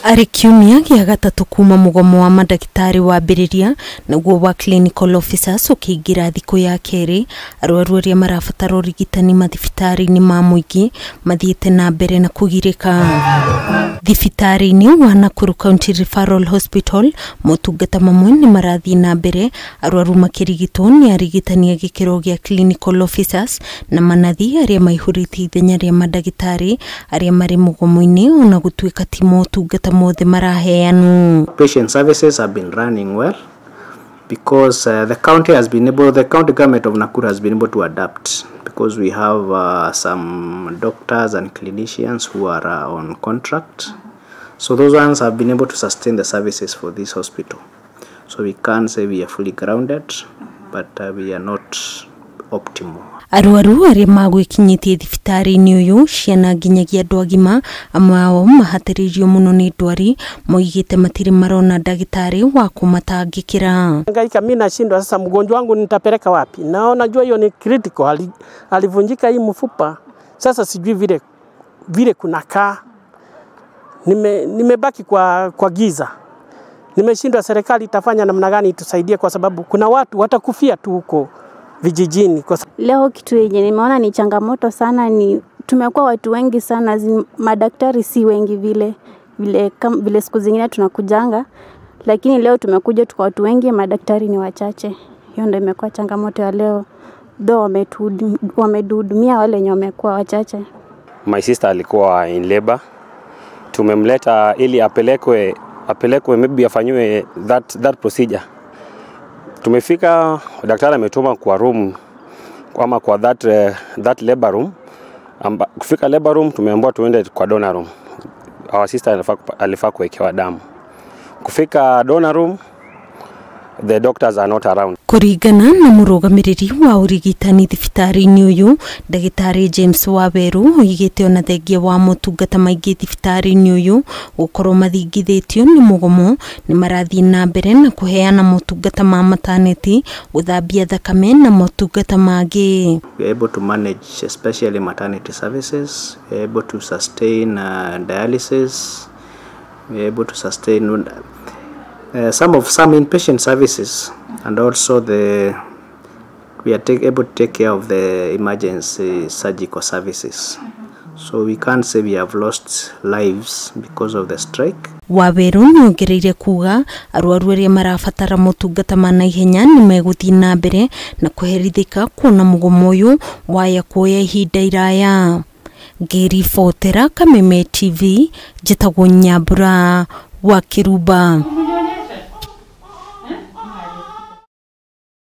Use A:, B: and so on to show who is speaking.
A: Arĩ kiumia gĩa gatatũ kuma mũgomo wa mandagĩtarĩ wambĩrĩria, naguo wa clinical officers ũkĩingĩra thikũ ya kerĩ, arwaru arĩa marabatara ũrigitani mathibitarĩ-inĩ ma mũingĩ mathiĩte na mbere na kũgirĩka. Thibitarĩ-inĩ wa Nakuru County Referral Hospital, motungata mamwe nĩ marathiĩ na mbere, arwaru makĩrigitwo nĩ arigitani a gĩkĩro gĩa clinical officers na manathi arĩa maihũrĩtie ithenya rĩa mandagĩtarĩ arĩa marĩ mũgomo-inĩ, ona gũtuĩka ti motungata mothe maraheanwo.
B: Patient services have been running well because the county has been able, the county government of Nakuru has been able to adapt, because we have some doctors and clinicians who are on contract. So those ones have been able to sustain the services for this hospital. So we can't say we are fully grounded, but we are not optimal.
A: Arwaru arĩa magwĩkinyĩtie thibitarĩ-inĩ ũyũ, ciana nginyagia andũ agima, amwe ao mahatĩrĩirio mũno nĩ ndwari, moigĩte matirĩ marona ndagĩtarĩ wa kũmatangĩkĩra.
C: Hangaika, mimi nashindwa sasa, mgonjwa wangu nitapeleka wapi? Na najua hiyo ni critical, alivunjika hii mfupa. Sasa sijui vile vile kunakaa. Nimebaki kwa giza. Nimeshindwa serikali itafanya namna gani itusaidie, kwa sababu kuna watu watakufia tu huko vijijini. Kwa
D: Leo kitu yenye nimeona ni changamoto sana ni tumekuwa watu wengi sana, madaktari si wengi vile vile, vile siku zingine tunakujanga, lakini leo tumekuja tuko watu wengi, madaktari ni wachache. Hiyo ndio imekuwa changamoto ya leo, though wametuhudumia wale wenye wamekuwa wachache.
E: My sister alikuwa in labor, tumemleta ili apelekwe maybe afanyiwe that procedure. Tumefika, daktari ametuma kwa room ama kwa that labor room. Kufika labor room tumeambiwa tuende kwa donor room. Our sister alifaa kuwekewa damu. Kufika donor room, the doctors are not around.
A: Kũringana na mũrũgamĩrĩri wa ũrigitani thibitarĩ-inĩ ũyũ, ndagĩtarĩ James Waweru, oigĩte ona thengia wa motungata maingĩ thibitarĩ-inĩ ũyũ gũkorwo mathingithĩtio nĩ mũgomo, nĩ marathiĩ na mbere na kũheana motungata ma maternity, gũthambia thakame na motungata mangĩ.
B: We are able to manage especially maternity services, we are able to sustain dialysis, we are able to sustain some inpatient services, and also we are able to take care of the emergency surgical services. So we can't say we have lost lives because of the strike.
A: Waweru nĩongereire kuga arwaru arĩa marabatara motungata ma naihenya nĩ megũthiĩ na mbere na kũherithĩka kuona mũgomo ũyũ waya kuoya ihinda iraya. Ngĩribotera Kameme TV, njĩtagwo Nyambura wa Kĩrumba.